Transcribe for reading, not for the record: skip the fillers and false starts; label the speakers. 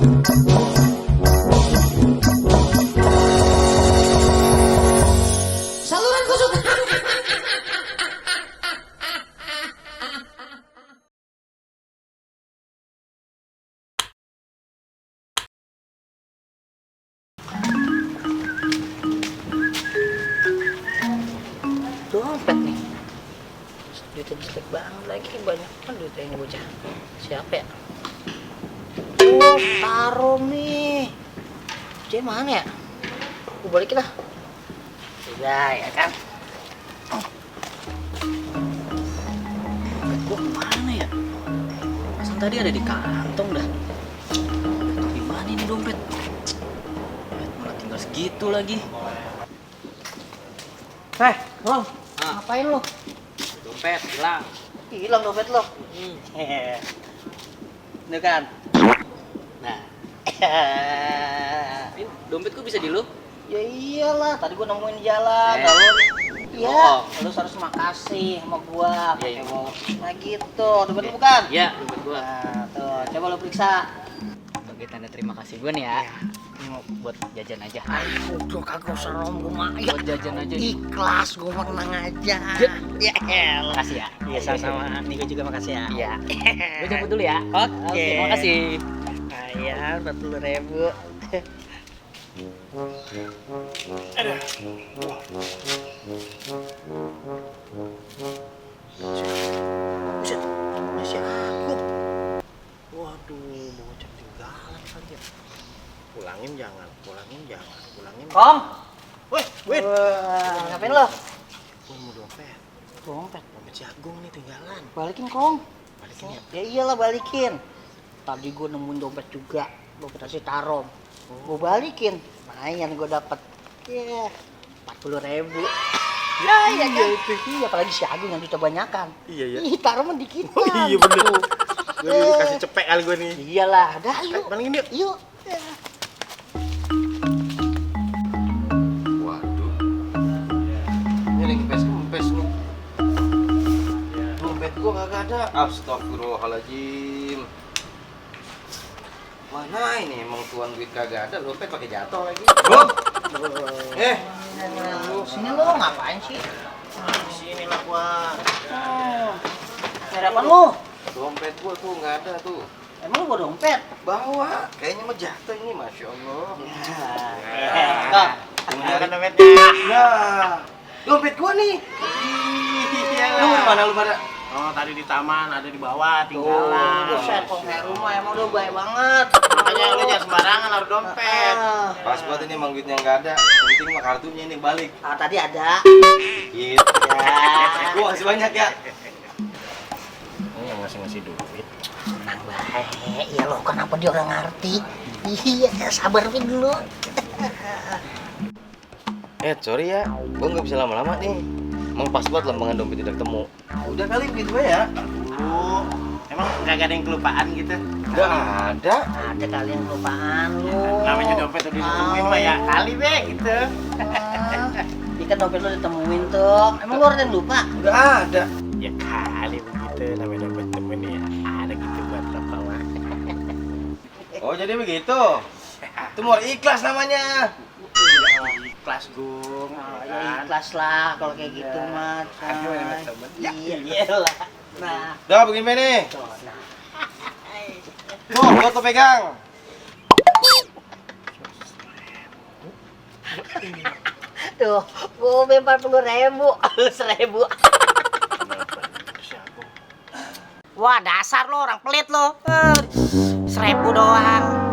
Speaker 1: Saluran kesukaan.
Speaker 2: Dompet nih, duitnya jelek banget lagi, banyak kan duitnya ini bocah. Siapa ya? Oh, taruh nih. Jadi mana ya? Gue balikin lah. Udah ya kan. Dompet gue kemana ya? Masa tadi ada di kantong dah. Di mana ini dompet? Dompet malah tinggal segitu lagi. Bang, ngapain lo?
Speaker 3: Dompet hilang.
Speaker 2: Hilang dompet lo. Ini kan. Nah.
Speaker 3: Ini dompet kok bisa di lu?
Speaker 2: Ya iyalah, tadi gua nemuin di jalan. Lalu iya, lu harus makasih sama gua.
Speaker 3: Iya, iya.
Speaker 2: Nah gitu, dompet lu bukan?
Speaker 3: Iya, dompet gua.
Speaker 2: Nah, tuh, coba lu periksa.
Speaker 3: Sebagai tanda terima kasih gua nih ya. Ini mau buat jajan aja.
Speaker 2: Udah kagak usah rombong mah.
Speaker 3: Buat jajan aja nih.
Speaker 2: Ikhlas, gua mau tenang aja. Ya elah.
Speaker 3: Makasih ya.
Speaker 2: Iya, sama-sama. Nih gua juga makasih ya.
Speaker 3: Iya. Gua jemput dulu ya.
Speaker 2: Oke.
Speaker 3: Makasih.
Speaker 2: Ayah, 40.000. Buset, masih aku.
Speaker 4: Waduh, bocah ketinggalan kali ya. Pulangin jangan, pulangin jangan, pulangin.
Speaker 2: Kong,
Speaker 4: Weh, Win.
Speaker 2: ngapain lo?
Speaker 4: Gua mau dompet.
Speaker 2: Dompet.
Speaker 4: Dompet si Agung nih tinggalan.
Speaker 2: Balikin, Kong.
Speaker 4: Balikin ya.
Speaker 2: Ya iyalah balikin. Tadi gue nemuin dompet juga, dompet si Tarom. Gue balikin, lumayan gue dapet. Ya, 40.000. Ya, iya kan? Iya, apalagi si Agung yang duitnya banyakan.
Speaker 4: Iya, iya.
Speaker 2: Ih, Tarom mah dikit.
Speaker 4: Oh iya bener. Gue kasih cepek kali gue nih.
Speaker 2: Iyalah, dah yuk.
Speaker 4: Balikin yuk.
Speaker 2: Yuk. Ya.
Speaker 4: Waduh. Ini lagi kempes nih. Dompet gua kagak ada. Astagfirullahaladzim. Mana ini emang tuan duit kagak ada, dompet pakai jatuh lagi. Bro.
Speaker 2: Sini lo ngapain sih?
Speaker 4: Di sini lah gua.
Speaker 2: Nyari apa lo?
Speaker 4: Dompet gua tuh nggak ada tuh.
Speaker 2: Emang lo bawa dompet?
Speaker 4: Bawa, kayaknya mah jatuh ini, masya Allah.
Speaker 2: Kak,
Speaker 4: Kan dompetnya. Nah, dompet gua nih. Lu mana lu pada?
Speaker 5: Oh, tadi di taman, ada di bawah, tinggalan.
Speaker 2: buset, kok kayak rumah emang udah baik banget.
Speaker 5: Makanya lu jangan sembarangan naruh dompet.
Speaker 4: Pas buat ini emang duitnya nggak ada. Yang penting mah kartunya ini balik.
Speaker 2: Tadi ada.
Speaker 4: Gitu.
Speaker 2: Ya.
Speaker 4: Gua masih banyak ya.
Speaker 5: Ini yang ngasih duit.
Speaker 2: Tenang baik. Ya lo kenapa dia orang ngerti? Iya, sabar dulu.
Speaker 4: Sorry ya, gua nggak bisa lama-lama nih. Emang pas buat lembangan dompet tidak ketemu. Udah kali begitu ya.
Speaker 5: Dulu, emang nggak ada yang kelupaan gitu?
Speaker 4: Nggak ada.
Speaker 2: Ada kalian kelupaan lu.
Speaker 5: Namanya dompet udah ditemuin mah ya kali be gitu.
Speaker 2: Ini kan dompet lu ditemuin tuh. Emang lu ada yang lupa?
Speaker 4: Nggak ada.
Speaker 5: Ya kali begitu, namanya dompet temen ya. Ada gitu buat bapak mah.
Speaker 4: Oh jadi begitu. Itu mau ikhlas namanya.
Speaker 5: Ikhlas Gung.
Speaker 2: Ya ikhlas lah kalau kayak gitu mah.
Speaker 5: Aduh, enak temen. Ya.
Speaker 2: Iyalah. Nah,
Speaker 4: Udah begini nih. Tuh, buat lo pegang.
Speaker 2: tuh, gue 40.000, lu 1.000. Wah, dasar lo orang pelit lo. 1.000 doang.